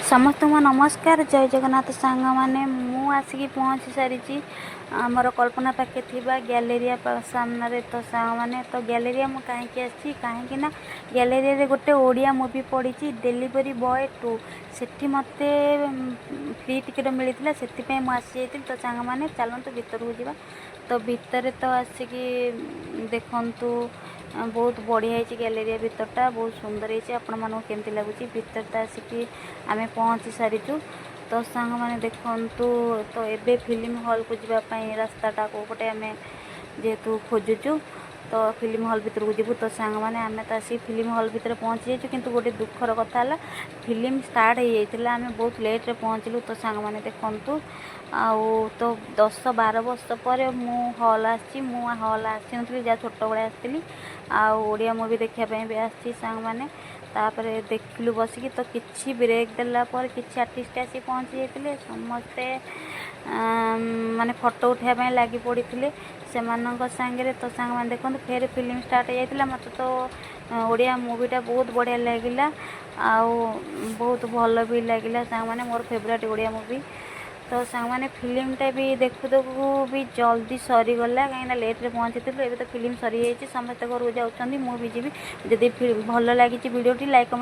ସମସ୍ତଙ୍କୁ ନମସ୍କାର, ଜୟ ଜଗନ୍ନାଥ। ସାଙ୍ଗମାନେ, ମୁଁ ଆସିକି ପହଞ୍ଚି ସାରିଛି ଆମର କଳ୍ପନା ପାଖେ ଥିବା ଗ୍ୟାଲେରିଆ ସାମ୍ନାରେ। ତ ସାଙ୍ଗମାନେ, ତ ଗ୍ୟାଲେରିଆ ମୁଁ କାହିଁକି ଆସିଛି? କାହିଁକି ନା ଗ୍ୟାଲେରିଆରେ ଗୋଟେ ଓଡ଼ିଆ ମୁଭି ପଡ଼ିଛି, ଡେଲିଭରି ବୟ 2। ସେଠି ମୋତେ ଫ୍ରି ଟିକେଟ୍ ମିଳିଥିଲା, ସେଥିପାଇଁ ମୁଁ ଆସିଯାଇଥିଲି। ତ ସାଙ୍ଗମାନେ, ଚାଲନ୍ତୁ ଭିତରକୁ ଯିବା। ତ ଭିତରେ ତ ଆସିକି ଦେଖନ୍ତୁ, ବହୁତ ବଢ଼ିଆ ହେଇଛି। ଗ୍ୟାଲେରିଆ ଭିତରଟା ବହୁତ ସୁନ୍ଦର ହେଇଛି। ଆପଣମାନଙ୍କୁ କେମିତି ଲାଗୁଛି? ଭିତରେ ତ ଆସିକି ଆମେ ପହଞ୍ଚି ସାରିଛୁ। ତ ସାଙ୍ଗମାନେ ଦେଖନ୍ତୁ, ତ ଏବେ ଫିଲ୍ମ ହଲ୍କୁ ଯିବା ପାଇଁ ରାସ୍ତାଟା କେଉଁ ପଟେ ଆମେ ଯେହେତୁ ଖୋଜୁଛୁ, ତ ଫିଲ୍ମ ହଲ୍ ଭିତରକୁ ଯିବୁ। ତ ସାଙ୍ଗମାନେ, ଆମେ ତ ଆସିକି ଫିଲ୍ମ ହଲ୍ ଭିତରେ ପହଞ୍ଚି ଯାଇଛୁ, କିନ୍ତୁ ଗୋଟେ ଦୁଃଖର କଥା ହେଲା, ଫିଲ୍ମ ଷ୍ଟାର୍ଟ ହେଇଯାଇଥିଲା। ଆମେ ବହୁତ ଲେଟ୍ରେ ପହଞ୍ଚିଲୁ। ତ ସାଙ୍ଗମାନେ ଦେଖନ୍ତୁ, ଆଉ ତ 10-12 ବର୍ଷ ପରେ ମୁଁ ହଲ୍ ଆସିଛି। ମୁଁ ହଲ୍ ଆସିନଥିଲି, ଯାହା ଛୋଟବେଳେ ଆସିଥିଲି। ଆଉ ଓଡ଼ିଆ ମୁଭି ଦେଖିବା ପାଇଁ ବି ଆସିଛି ସାଙ୍ଗମାନେ। ତାପରେ ଦେଖିଲୁ ବସିକି। ତ କିଛି ବ୍ରେକ୍ ଦେଲା ପରେ କିଛି ଆର୍ଟିଷ୍ଟ ଆସି ପହଞ୍ଚି ଯାଇଥିଲେ। ସମସ୍ତେ ମାନେ ଫଟୋ ଉଠାଇବା ପାଇଁ ଲାଗି ପଡ଼ିଥିଲେ ସେମାନଙ୍କ ସାଙ୍ଗରେ। ତ ସାଙ୍ଗମାନେ ଦେଖନ୍ତୁ, ଫେର ଫିଲ୍ମ ଷ୍ଟାର୍ଟ ହେଇଯାଇଥିଲା। ମୋତେ ତ ଓଡ଼ିଆ ମୁଭିଟା ବହୁତ ବଢ଼ିଆ ଲାଗିଲା ଆଉ ବହୁତ ଭଲ ବି ଲାଗିଲା। ସାଙ୍ଗମାନେ, ମୋର ଫେଭରାଇଟ୍ ଓଡ଼ିଆ ମୁଭି। ତ ସାଙ୍ଗମାନେ, ଫିଲ୍ମଟା ବି ଦେଖୁ ଦେଖୁ ବି ଜଲ୍ଦି ସରିଗଲା, କାହିଁକିନା ଲେଟ୍ରେ ପହଞ୍ଚିଥିଲୁ। ଏବେ ତ ଫିଲ୍ମ ସରିଯାଇଛି, ସମସ୍ତେ ଘରକୁ ଯାଉଛନ୍ତି, ମୁଁ ବି ଯିବି। ଯଦି ଭଲ ଲାଗିଛି ଭିଡ଼ିଓଟି, ଲାଇକ୍, କମେଣ୍ଟ।